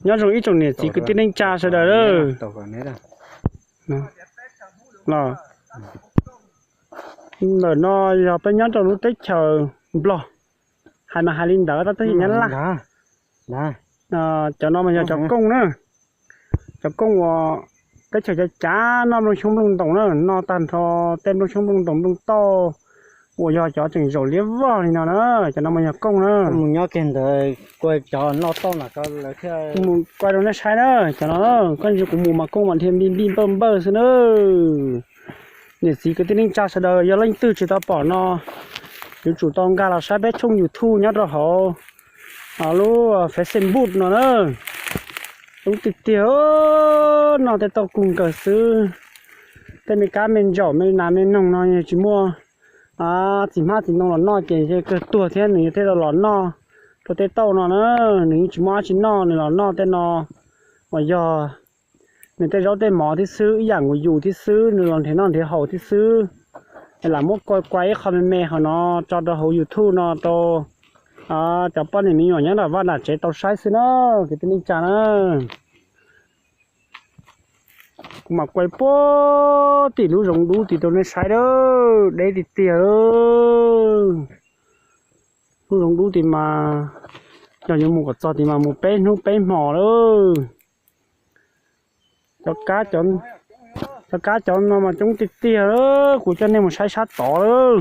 Nyob zoo ib tsoom niam txiv kwv tij neej tsa sawv daws. Los, ntawm no yog peb nyob rau lub teb chaws Nplog, hais mas hais li ntawd tab sis Nyab Laj. Cov no mas yog cov kooj na, cov kooj uas teb chaws cav cav noj nplooj xyoob nplooj ntoos na, noj tag nrho tej nplooj xyoob nplooj ntoos nplooj tauj uas yog cov tseem zaum liab vog li no na, cov no mas yog kooj na. Mus nyob kiag ntawd, kuv cov noj tauj na, mus kuaj rau nej saib na, cov no, koj ntsia kuv mus mas kooj mas dhia npij npij npawj npawj xwb na. Niam txiv kwv tij neej tsa sawv daws, yog leej twg tsis tau pom no, yuav tsum tau nkag los saib peb tshooj YouTube nyob rau hauv lub Facebook no na. Coob tiag tiag, noj tej tauj kug nkaus xwb. Tej me kab me ntsaum me nas me noog no tsis muaj txiv hmab txiv ntoo los noj ces kawg tuag thiab, nws thiaj los noj rau tej tauj no na. Nws yeej tsis muaj dab tsi noj, nws los noj tej no uas yog nws tej zaub tej mov thiab xwb, ib yam nkaus yus thiab xwb, nws los nrhiav noj nrhiav haus thiab xwb. Es lam muab kua kua ib qho me me hauv no tso rau hauv YouTube no rau cov poj niam me nyuam nyob nram vaj nram tsev tau saib xwb na, kwv tij neej tsa na. Kuv mam kuaj puag tim lub zoov dub tid rau nej saib lawm, deb tiag tiag lawm. Lub zoov dub tid mas yog yuav mus kom txog tid mas mus peb hnub peb hmo lawm. Cov kab cov no mas coob tiag tiag lawm, kuv coj nej mus saib sab tod lawm.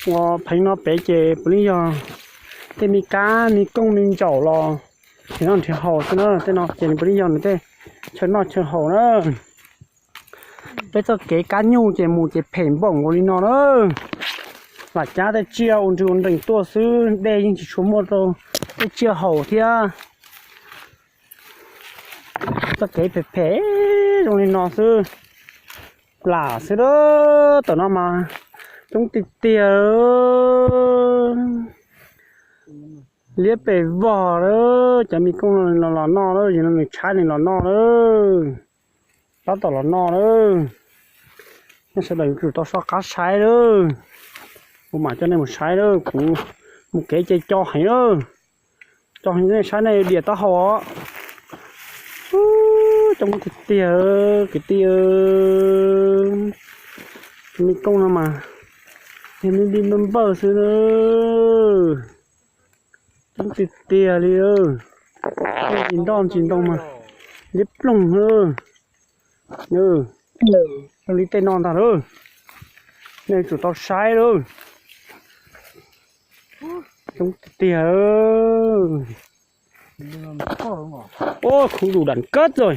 Ua pheev no pem ces puav leej yog tej me kab me kooj me ntsaum los nrhiav noj nrhiav haus xwb na, tej no ces nws puav leej yog nws tej chaw noj chaw haus na. Peb txoj kev kab nyuj ces mus ces phem npaum nkaus li no na. Lam cab tej tsiaj ua nrig ua nrees tuaj xwb, dej yeej tsis tshua muaj rau tej tsiaj haus thiab. Txoj kev phem phem zoo li no xwb, plam xwb lawm. Tom no mas coob tiag tiag, liab pes vog lawm. Cov me kooj no los noj lawm, nws tshaib nws los noj lawm, tab tom los noj lawm. Nej sawv daws yuav tsum tau soj qab saib lawm. Kuv mam coj nej mus saib lawm, kuv mus kev ces co heev lawm. Co heev nej saib nej diam taub hau os. Coob tiag tiag kwv tij, cov me kooj no mas yog me npij npawj npawj xwb na. Coob tiag tiag li, ntsis nroj ntsis ntoo mas liab ploog. Zoo li tej no ntag lauj, nej tsum tau saib lauj. Coob tiag tiag. Ua khuv lus dam kab txog.